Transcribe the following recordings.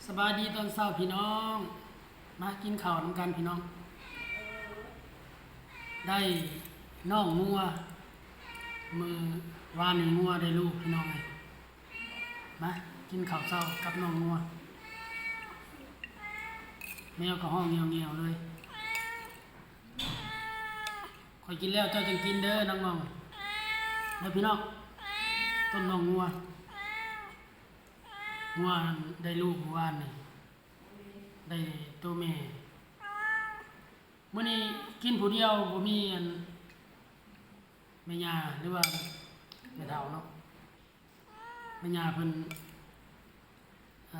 ສະບາຍດີຕອນເຊົ້າພີ່ນ້ອງ ມາກິນເຂົ້ານຳກັນພີ່ນ້ອງ. ໄດ້ນ້ອງງົວ ມື້ວານນີ້ງົວໄດ້ລູກພີ່ນ້ອງເອີຍ. ມາກິນເຂົ້າເຊົ້າກັບນ້ອງງົວ. ແມວກໍຮ້ອງແງວໆເລີຍ. ຂ້ອຍກິນແລ້ວເຈົ້າຈັ່ງກິນເດີນາງມອງ ເດີພີ່ນ້ອງ. ຕົ້ນນ້ອງງົວ ງົວໄດ້ລູກມື້ວານນີ້ ໄດ້ໂຕແມ່. ມື້ນີ້ກິນຜູ້ດຽວ ບໍ່ມີອັນແມ່ຍ່າ ຫຼືວ່າແມ່ເຖົ້າເນາະ. ແມ່ຍ່າເພິ່ນ ເອີ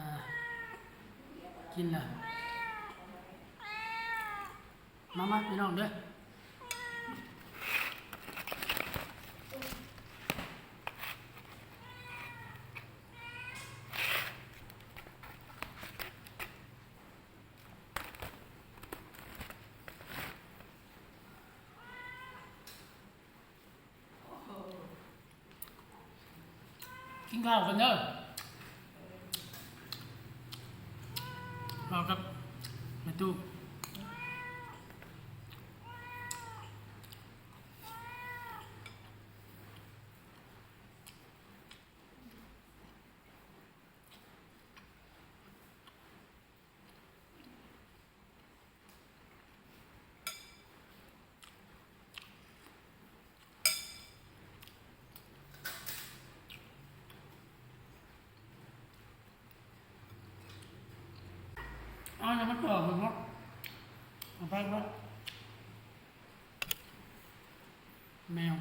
ກິນແລ້ວ. ມາ ມາ ພີ່ນ້ອງເດີ. ກິນເຂົ້າກັນເດີ ເວົ້າກັບແມ່ຕູ້. ເອົານ້ຳມັນອອກເບິ່ງເນາະ ເອົາໄປເບິ່ງ ແມວ.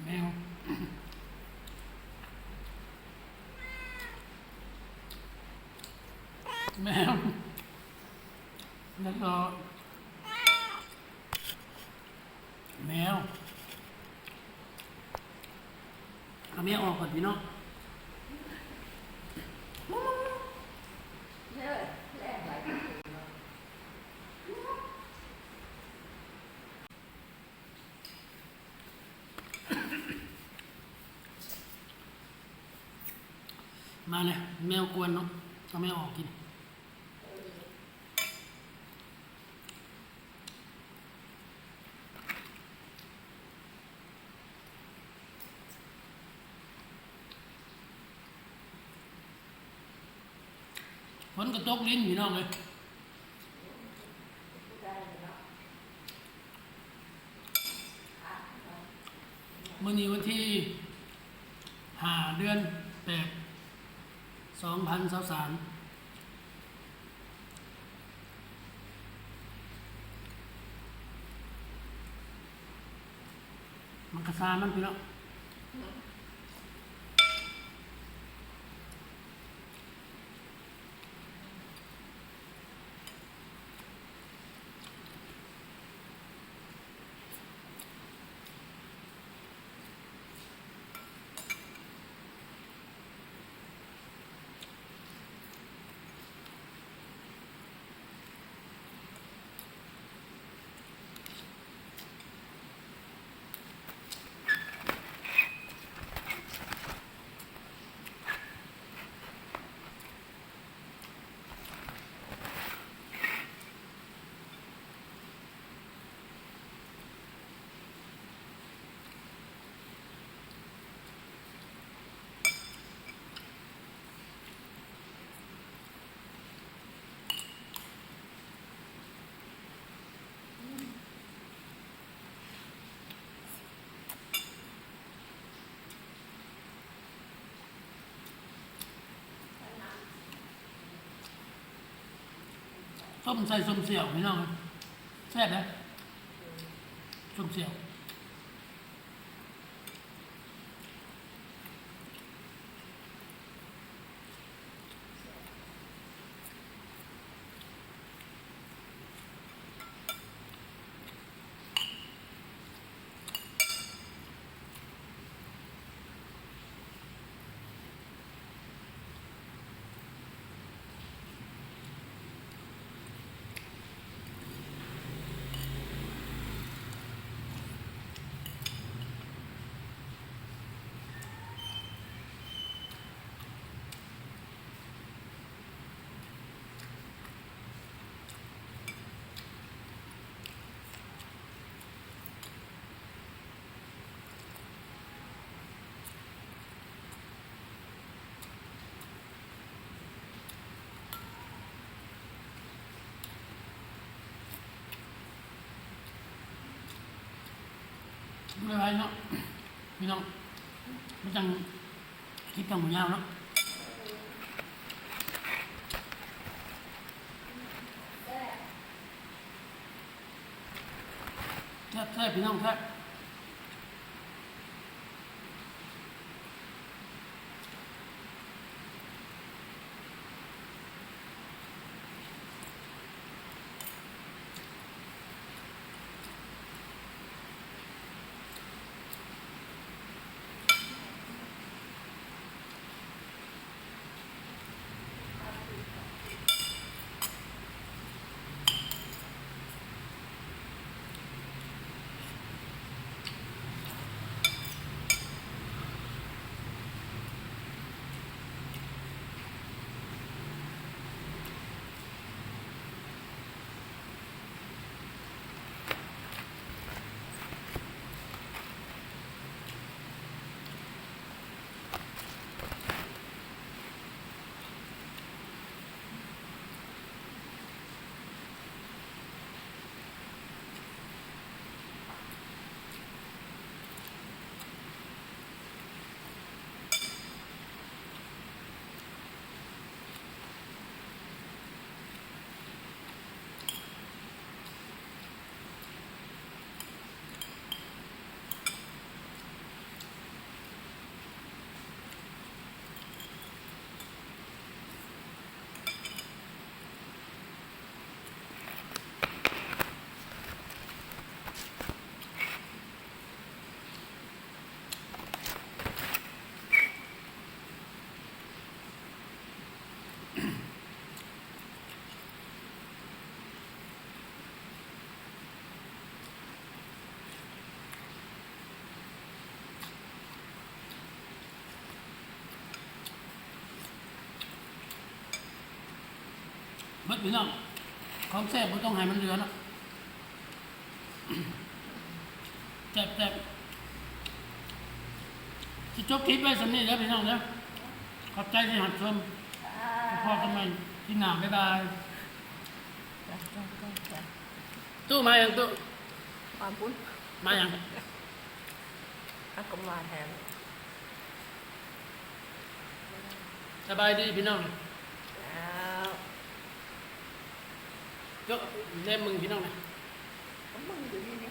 ແມວ ແມວ ແລ້ວກໍ ແມວ ເອົາແມວອອກກ່ອນພີ່ນ້ອງ. ມາແລ້ວ ແມວກວນເນາະ ເອົາແມວອອກກິນ. ຝົນກໍຕົກລິນພີ່ນ້ອງເອີຍ. ມື້ນີ້ວັນທີຫ້າ ເດືອນແປດ ສອງພັນຊາວສາມ. ມັນກະຊາມັນພີ່ນ້ອງ. ແ ຕົ້ມໃສ່ສົ້ມສ່ຽວພີ່ນ້ອງ ແຊບເດ້ ສົ້ມສ່ຽວ. ບໍ່ໄດ້ຫຼາຍເນາະ ພີ່ນ້ອງ ມັນຈັ່ງ ຄລິບຈັ່ງບໍ່ຍາວເນາະ. ແຊບໆ ພີ່ນ້ອງ ແຊບ. ເບິດພີ່ນ້ອງ ຂອງແຊບບໍ່ຕ້ອງໃຫ້ມັນເຫຼືອເນາະ ແຊບໆ ຊິຈົບຄລິບໄວ້ສ່ຳນີ້ເດີພີ່ນ້ອງເດີ ຂອບໃຈທີ່ຮັບຊົມ ພໍ້ກັນໃໝ່ຄລິບໜ້າ ບາຍບາຍ. ຕູ້ມາຫຍັງຕູ້? ມາບຸນ ມາຫຍັງ? ອາ ກໍມາແທນ. ສະບາຍດີພີ່ນ້ອງ ເຈົ້າ ເຈົ້າແນມເບິ່ງພີ່ນ້ອງນະ ກໍເບິ່ງຢູ່ນີ້.